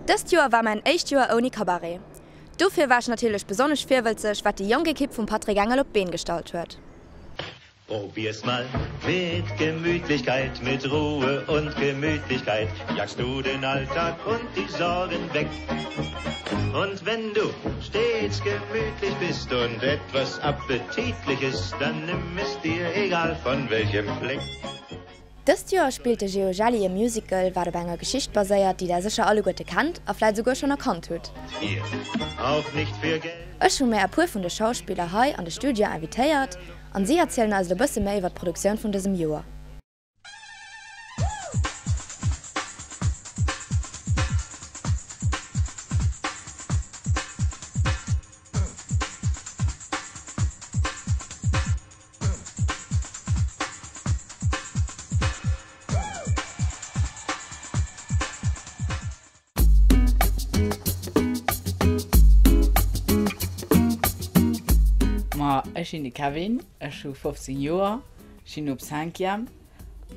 Dëst Joer war mäin éischt Joer ouni Cabaret. Dofir war ech natierlech besonnesch virwëlzeg, wat déi jonk Ekipp vum Patrick Engel op d'Been gestallt huet. Probier's mal mit Gemütlichkeit, mit Ruhe und Gemütlichkeit, jagst du den Alltag und die Sorgen weg. Und wenn du stets gemütlich bist und etwas Appetitliches, dann nimm es dir egal von welchem Fleck. Dëst Joer spillt de Geo Jelli e Musical, wat op enger Geschicht baséiert, déi der sécher alleguerte kennt a vläit esouguer schonn erkannt hutt. Ech hu mär e puer vun de Schauspiller hei an de Studio invitéiert an si erzielen eis elo bësse méi iwwer d'Produktioun vun dësem Joer. Ma ech sinn de Kevin, ech hu 15 Joer, sinn op Cinquième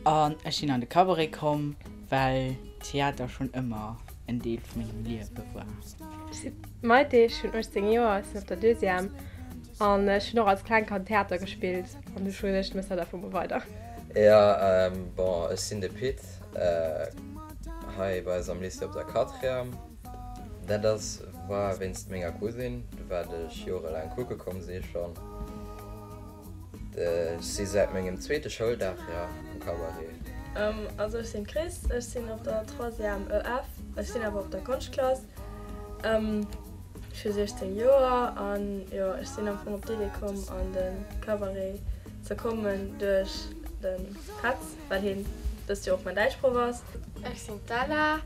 an ech sinn an de Cabaret komm, well Theater schonn ëmmer en Deel vu mengem Liewe war. Ech sinn d'Maïté, ech hunn 18 Joer, ech sinn op der Deuxième An ech hunn och als kleng Kand Theater gespillt an du schon ech mëss dat einfach mol weider. Jo, bon, ech sinn de Pit, hei bei eis am Lycée op der Quatrième. Dat ass war wéinst menger Cousine, wat ech jorelaang kucke komm si schonn. Ech si säit mengem zweete Schouldag, jo, am Cabaret. Also ech sinn d'Chris, ech sinn op der Troisième EF, ech sinn awer op der Konschtklass. Ech hu 16 Joer an jo ech sinn am Fong op d'Idee komm an de Cabaret ze kommen duerch de Petz, well hien dëst Joer och mäin Däitschproff ass. Ech sinn d'Ella,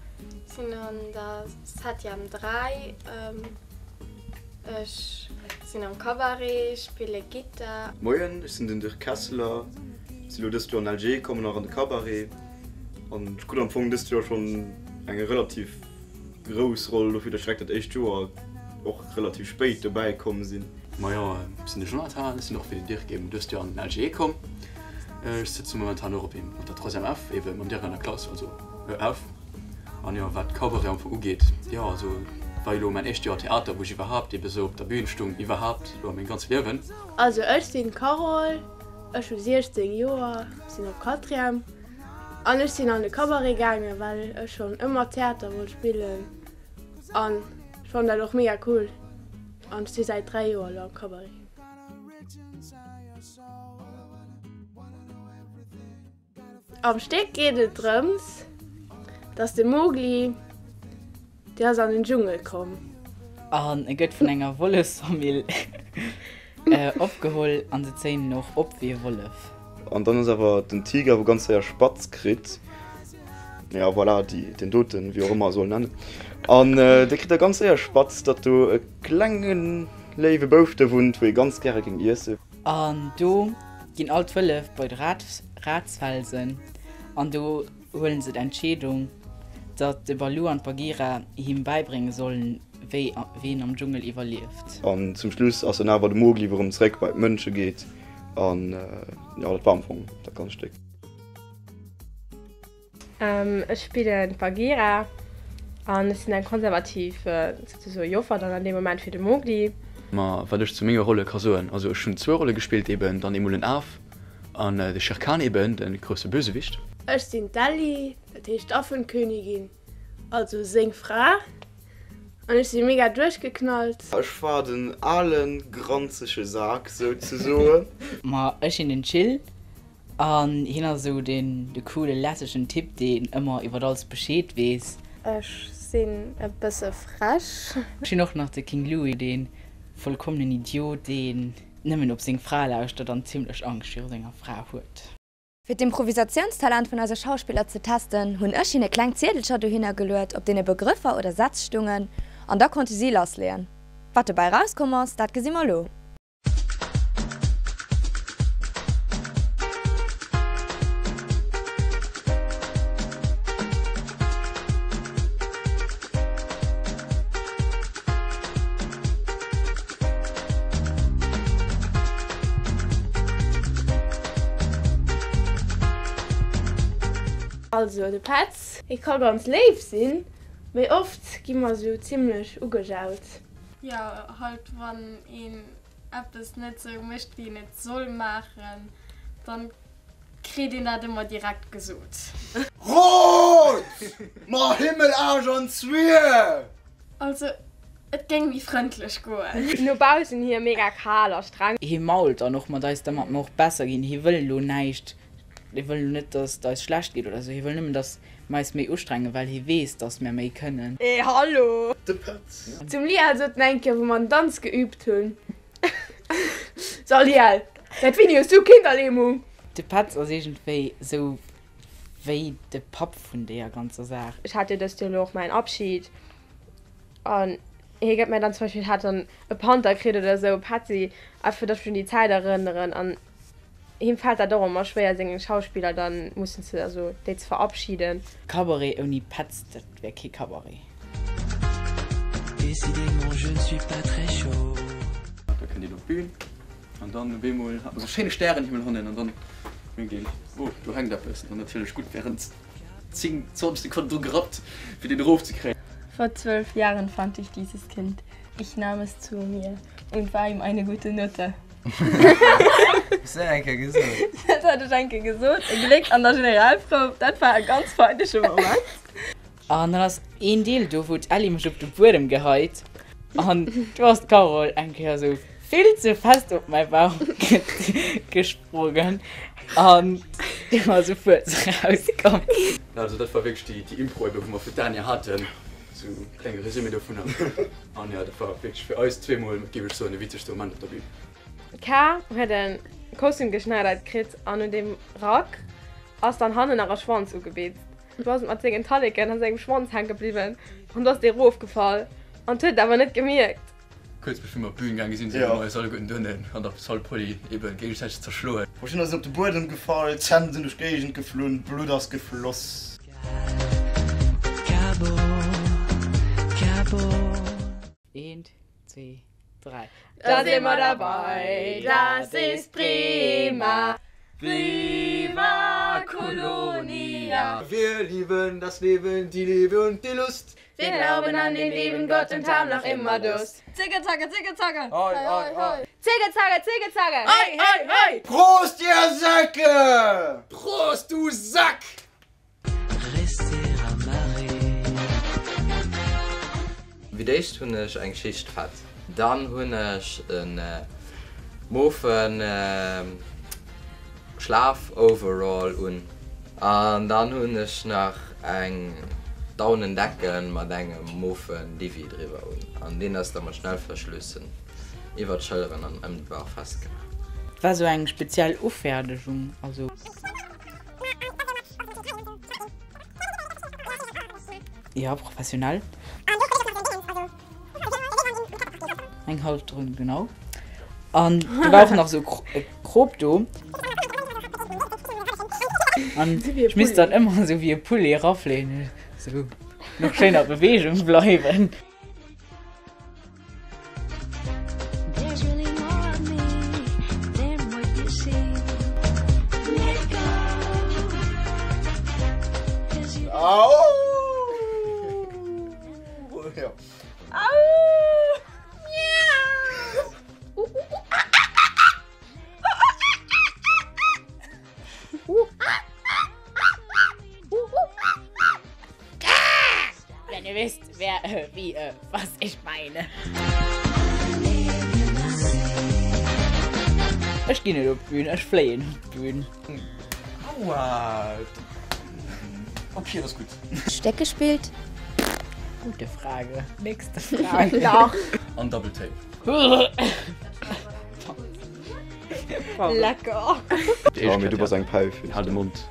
sinn an der Septième 3. Ech sinn am Cabaret, spille Gittar. Moien, ech sinn den Dirk Kesseler, sinn elo dëst Joer an LG komm an och an de Cabaret an ech krut am Fong dëst Joer schonn eng relativ grouss Roll, dofir datt ech direkt dat éischt Joer och relativ spéit dobäi komm sinn. Majo, ech sinn de Jonathan, ech sinn och wéi den Dirk eben dëst Joer an den LGE komm. Ech sëtze momentan och op eem op der Troisième F, eben mam Dirk an der Klass, also ë F. An jo, wat Cabaret am Fong ugeet, jo also war jo elo mäin éischt Joer Theater, wou ech iwwerhaapt eben esou op der Bühn stung, iwwerhaapt elo a mengem ganze Liewen. Also ech sinn d'Carole, ech hu 16 Joer, sinn op Quatrième. An ech sinn an de Cabaret gaangen, well ech schonn ëmmer Theater wollt spillen an ech fannen dat och mega cool an ech si säit 3 Joer elo am Cabaret. Am Stéck geet et drëms, dass de Mowgli Dee ass an den Dschungel komm. An e gëtt vun enger Wollefsfamill opgeholl an se zéien en och op wéi e Wollef. An dann ass awer den Tiger wou ganz séier Spatz kritt, jo voilà, déi deen doten, wéi och ëmmer soll nennen, an dee kritt da ganz séier Spatz, datt do e klenge léiwe Bouf do wunnt, wou ee ganz gäre géing iessen. An do ginn all d'Wëllef bei de Ratsfelsen an do huelen se d'Entscheedung, datt de Baloo an d'Bagheera him bäibrénge sollen, wéi een am Dschungel iwwerlieft. An zum Schluss ass dann awer de Mowgli wou erëm zeréck bei d'Mënsche geet an jo dat war am Fong dat ganzt Stéck. Ech spillen d'Bagheera an ech sinn eng konservativ souzesoe Joffer dann an deem Moment fir de Mowgli. Ma wat ech zu menge Rolle ka soen, also ech hunn zwou Rolle gespillt, eben dann eemol en Af An de Shere Khan eben, de grousse Bösewicht. Ech sinn d'Elli, dat heescht d'Affenkönigin, also seng Fra, an ech si mega duerchgeknallt. Ech war den alen granzege Sak souzesoen. Ma ech sinn den Chill an hien ass esou den de coole lässegen Typ deen ëmmer iwwert alles Bescheed weess. Ech sinn e bësse frech. Ech sinn och nach de King Louie, dee vollkommenen Idiot deen nëmmen op seng Fra lauschtert an zimlech Angscht viru senger Fra huet. Fir d'Improvisatiounstalent vun eise Schauspiller ze testen, hunn ech hinne kleng Ziedelcher dohinner geluet, op deene Begrëffer oder Sätz stungen, an da konnte si lassleeën. Wat dobäi erauskomm ass, dat gesi mer elo. Also de Petz, hie ka ganz léif sinn. Mee oft gi mer sou zimlech ugejaut. Jo, halt wann een eppes net sou mécht wéi een et soll maachen, dann kritt een dat ëmmer direkt gesot. Rot! Ma Himmel, Aarsch an Zwier! Also et géing méi frëndlech goen. No baussen hier mega kal a streng. Hie mault dann och mat eis, dermat mer och besser ginn. Hie wëll elo näischt, hie wëll elo net, dass et eis schlecht geet oder esou, hie wëll nëmmen, dass mer eis méi ustrengen, well hie weess, dass mer méi kënnen. Eh hallo! De Petz. Zum Liel sot en eng Kéier, wou mer en Danz geübt hunn, So Liel, dat Video hues du Kinderlähmung! De Petz ass iergendwéi esou wéi de Papp vun deeër ganzer Saach. Ech hat jo dëst Joer elo och mäin Abschied an hie gëtt mär dann zum Beispill, hat dann e Panther kritt oder esou, e Petzi, einfach fir datt ech mech un déi Zäit erënneren an him fält dat och ëmmer schwéier senge Schauspiller dann mussen ze, also déi ze verabschieden. Cabaret ouni Petz, dat wär kee Cabaret. Da kënnt een op d'Bün an dann op eemol hat mer sou schéine Stärenhimmel hannen an dann mierkt een, oh do hänkt eppes an dann natierlech gutt während 10, 20 Sekonnen dru gerappt fir deen erofzekréien. Vor 12 Jahren fand ich dieses Kind, ich nahm es zu mir und war ihm eine gute Nutte. Hues du dat eng Kéier gesot? Dat hat ech eng Kéier gesot, e Gléck an der Generalprouf, dat war e ganz feindege Moment. An dann ass een Deel do, wou d'Elli mech op de Buedem geheit an do ass d'Carole eng Kéier esou vill ze fest op mäi Bauch gesprongen an do ass e Fuerz erauskomm. Also dat war wierklech déi Impro ebe wou mer fir d'Ania haten, sou e klenge Résumé dovunner. An jo, dat war wierklech fir eis zweemol, géif ech soen, de witzegste Moment op der Bühn. D'Ka huet e Kostüm geschneidert kritt an un deem Rack ass dann hannen nach e Schwanz ugebitzt. Du ass et mat sengen Talleken a sengem Schwanz hänke bliwwen an du ass dee rofgefall an huet et awer net gemierkt. Kuerz bevir mer op d'Bühn gaange sinn, si mer eis alleguerten donnen an der Salle Poly eben géigesäiteg zerschloen. Verschiddener sinn op de Buedem gefall, d'Zänn sinn duerch d'Géigend geflunn, d'Blutt ass gefloss. Eent, zwee, 3. Da si mer derbei, das ist prima. Viva Colonia! Wir lieben das Leben, die Liebe und die Lust. Wir glauben an den lieben Gott und haben noch immer Durst. Zicke zacke, zicke zacke! Hoi, hoi, hoi! Zicke zacke, zicke zacke! Hoi, hoi, hoi! Prost, ihr Säcke! Prost, du Sack! Fir d'éischt hunn ech eng Schicht Fett, dann hunn ech e mofen Schlafoverall un an dann hunn ech nach eng Daunendecken mat engem mofen Divi driwwer un an deen ass da mat Schnellverschlüssen iwwer d'Schëlleren an ëm de Bauch festgemaach. War sou eng speziell Ufäerdegung, also. Ja, professionell. Eng Halfterung, genau. An do war och nach sou e Krop do. An ech misst dann ëmmer sou wéi e Poulet erafléien, sou nach schéin a Bewegung bleiwen. Wenn ihr wisst, wer, wie, was ich meine. Ech ginn net op d'Bühn, ech fléien op d'Bühn. Aua! Ok, dat ass gutt. Stéck gespillt? Gute Frage. Nächste Frage. Lach. An Double Tape. Lecker. Oh, mee du bass eng Päif. Hal de Mond.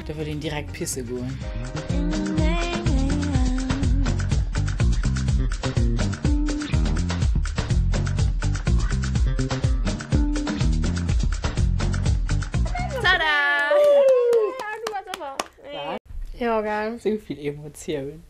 Da wëll een direkt pisse goen. Tada! Wat? Jo, gell. Souvill Emotioun.